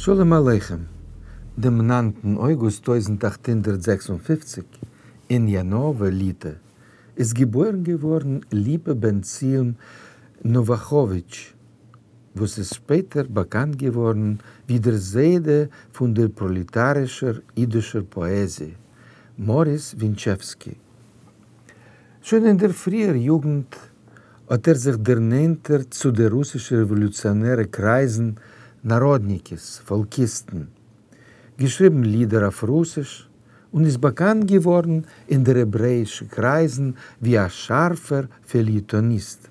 שלום עליכם, דעם נײַנטן אויגוסט 1856, אין יאנאווע, ליטע, איז געבוירן געווארן ליפא בן ציון נאוואכאוויטש, וואס איז שפעטער באקאנט געווארן ווי דער זיידע פון דער פראלעטארישער אידישער פאעזיע, מאריס ווינטשעווסקי. שוין אין דער פריער יוגנט האט ער זיך דערנענטערט צו די רוסישע רעוואלוציאנערע קרייזן, נאראדניקעס, פאלקיסטן, געשריבן לידער אויף רוסיש, און איז באקאנט געווארן אין די העברעאישע קרייזן ווי א שארפער פעליעטאניסט.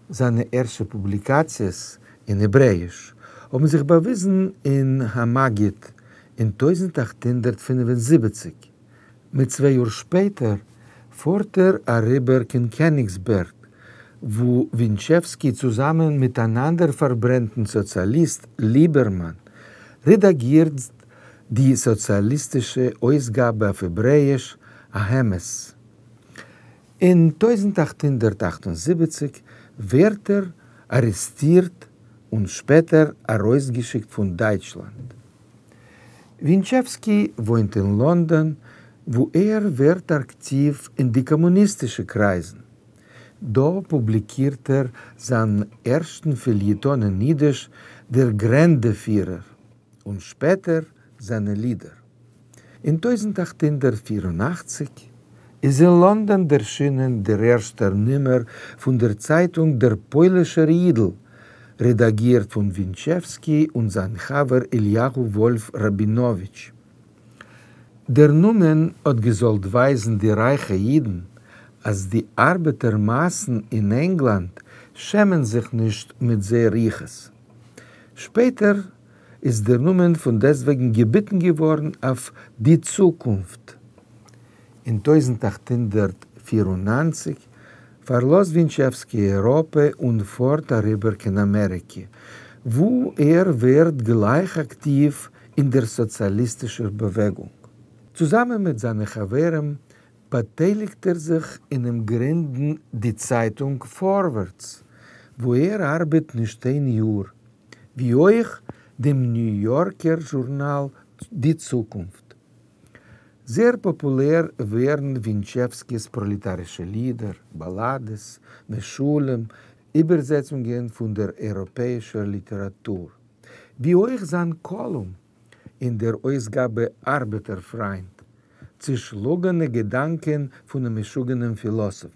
זיינע ערשטע פובליקאציעס אין העברעאיש האבן זיך באוויזן אין המגיד אין 1875. מיט צוויי יאר שפעטער פארט ער אריבער קיין קעניגסבערג, וואו ווינטשעווסקי צוזאמען מיט אן אנדער פארברענטן סאציאליסט ליבערמאן רעדאגירט די סאציאליסטישע אויסגאבע אויף העברעאיש האמת. אין 1878 ווערט ער ארעסטירט און שפעטער ארויסגעשיקט פון דייטשלאנד. ווינטשעווסקי וואוינט אין לאנדאן וואו ער ווערט אקטיוו אין די קאמוניסטישע קרייזן. דא פובליקירט ער זיין ערשטן פעליעטאן אין אידיש דער גרענדע-פירער און שפעטער זיינע לידער. אין 1884 איז אין לאנדאן דערשינען דער ערשטער נומער פון דער צייטונג דער פוילישער אידל, רעדאגירט פון ווינטשעווסקי און זיין חבר אליהו וואלף ראבינאוויטש. דער נאמען האט געזאלט ווייזן די רייכע אידן אז די ארבעטער מאסן אין ענגלאנד שעמען זיך נישט מיט זייער יחוס. שפעטער איז דער נאמען פון דעסטוועגן געביטן געווארן אויף די צוקונפט. אין 1894 פארלאזט ווינטשעווסקי אייראפע און פארט אריבער קיין אמעריקע, וואו ער ווערט גלייך אקטיוו אין דער סאציאליסטישער באוועגונג. צוזאמען מיט זיינע חברים באטייליגט ער זיך אינעם גרינדן די צייטונג פארווערטס, וואו ער ארבעט נישט איין יאר, ווי אויך דעם ניו יארקער זשורנאל די צוקונפט. זייער פאפולער ווערן ווינטשעווסקי'ס פראלעטארישע לידער, באלאדעס, משלים, איבערזעצונגען פון דער אייראפעאישער ליטעראטור, ווי אויך זיין קאלום אין דער אויסגאבע ארבעטער פריינט, צעשלאגענע געדאנקען פונעם משוגענעם פילאסאף.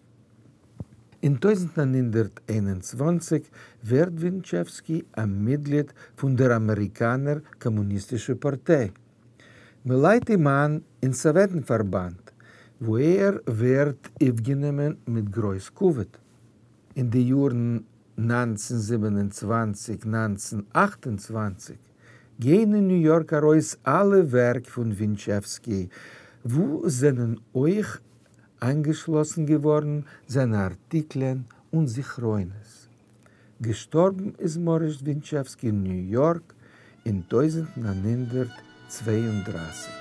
אין 1921 ווערט ווינטשעווסקי א מיטגליד פון דער אמעריקאנער קאמוניסטישער פארטיי. מ'לייט אים איין אין סאוועטן-פארבאנד, וואו ער ווערט אויפגענומען מיט גרויס כבוד. אין די יארן 1927, 1928 גייען אין ניו יארק ארויס אלע ווערק פון ווינטשעווסקי, וואו זענען אויך איינגעשלאסן געווארן זיינע ארטיקלען און זכרונות. געשטארבן איז מאריס ווינטשעווסקי אין ניו יארק אין 1932.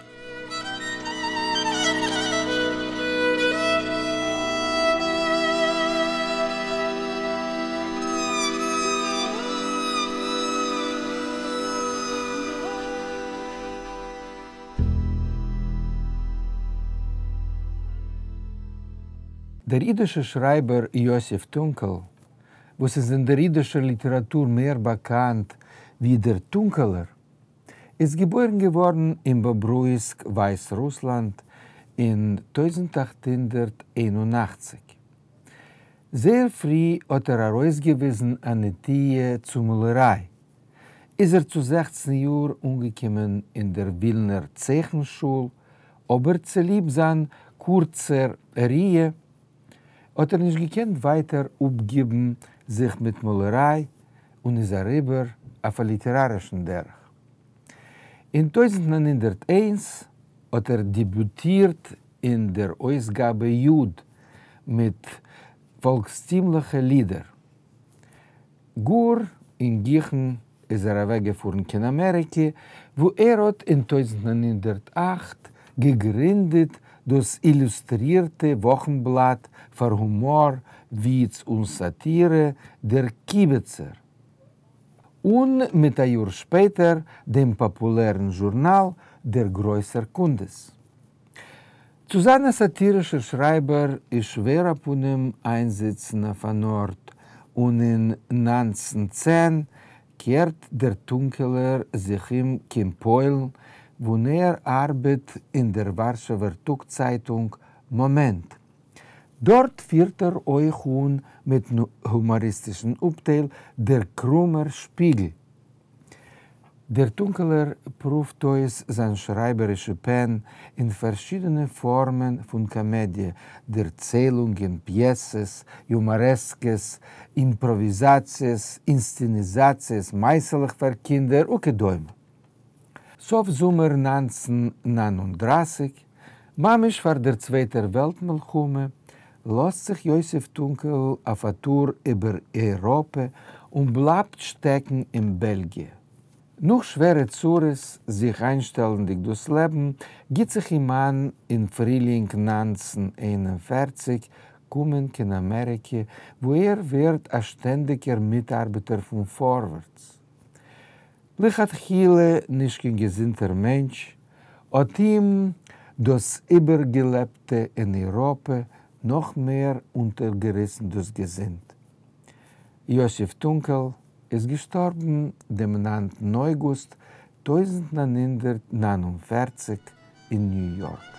דער אידישער שרייבער יוסף טונקעל, וואס איז אין דער אידישער ליטעראטור מער באקאנט ווי דער טונקעלער, איז געבוירן געווארן אין באברויסק, ווייסרוסלאנד, אין 1881. זייער פרי האט ער ארויסגעוויזן א נטיה צו מאלעריי. איז ער צו 16 יאר אנגעקומען אין דער ווילנער צייכן-שול, אבער צוליב זיין קורצער ראיה האט ער נישט געקענט ווייטער אפגיבן זיך מיט מאלעריי און איז אריבער אויף א ליטערארישן דרך. אין 1901 האט ער דעביוטירט אין דער אויסגאבע יוד מיט פאלקסטימליכע לידער. גאר אין גיכן איז ער אוועקגעפארן קיין אמעריקע, וואו ער האט אין 1908 געגרינדעט דאס אילוסטרירטע וואכנבלאט פאר הומאר, וויץ און סאטירע דער קיבעצער. און מיט א יאר שפעטער דעם פאפולערן זשורנאל דער גרויסער קונדס. צו זיין א סאטירישער שרייבער איז שווער אפנים איינזיצן אויף אן ארט, און אין 1910 קערט דער טונקעלער זיך אום קיין פוילן, וואו ער ארבעט אין דער ווארשעווער טאג-צייטונג מאמענט. דארט פירט ער אויך אן מיטן הומאריסטישן אפטייל דער קרומער שפיגל. דער טונקעלער פרואווט אויס זיין שרייבערישע פען אין פארשידענע פארמען פון קאמעדיע, דערציילונגען, פיעסעס, יומארעסקעס, אימפראוויזאציעס, אינסצעניזאציעס, מעשה'לעך פאר קינדער וכדומה. סוף זומער 1939, ממש פאר דער צווייטער וועלט מלחמה, לאזט זיך יוסף טונקעל אויף א טור איבער אייראפע און בלייבט שטעקן אין בעלגיע. נאך שווערע צרות זיך איינשטעלנדיג דאס לעבן, גיט זיך אים איין אין פרילינג 1941 קומען קיין אמעריקע, וואו ער ווערט א שטענדיגער מיטארבעטער פון פארווערטס. לכתחילה נישט קיין געזונטער מענטש, האט אים דאס איבערגעלעבטע אין אייראפע נאך מער אונטערגעריסן דאס געזונט. יוסף טונקעל איז געשטארבן דעם 9 אויגוסט 1949 אין ניו יארק.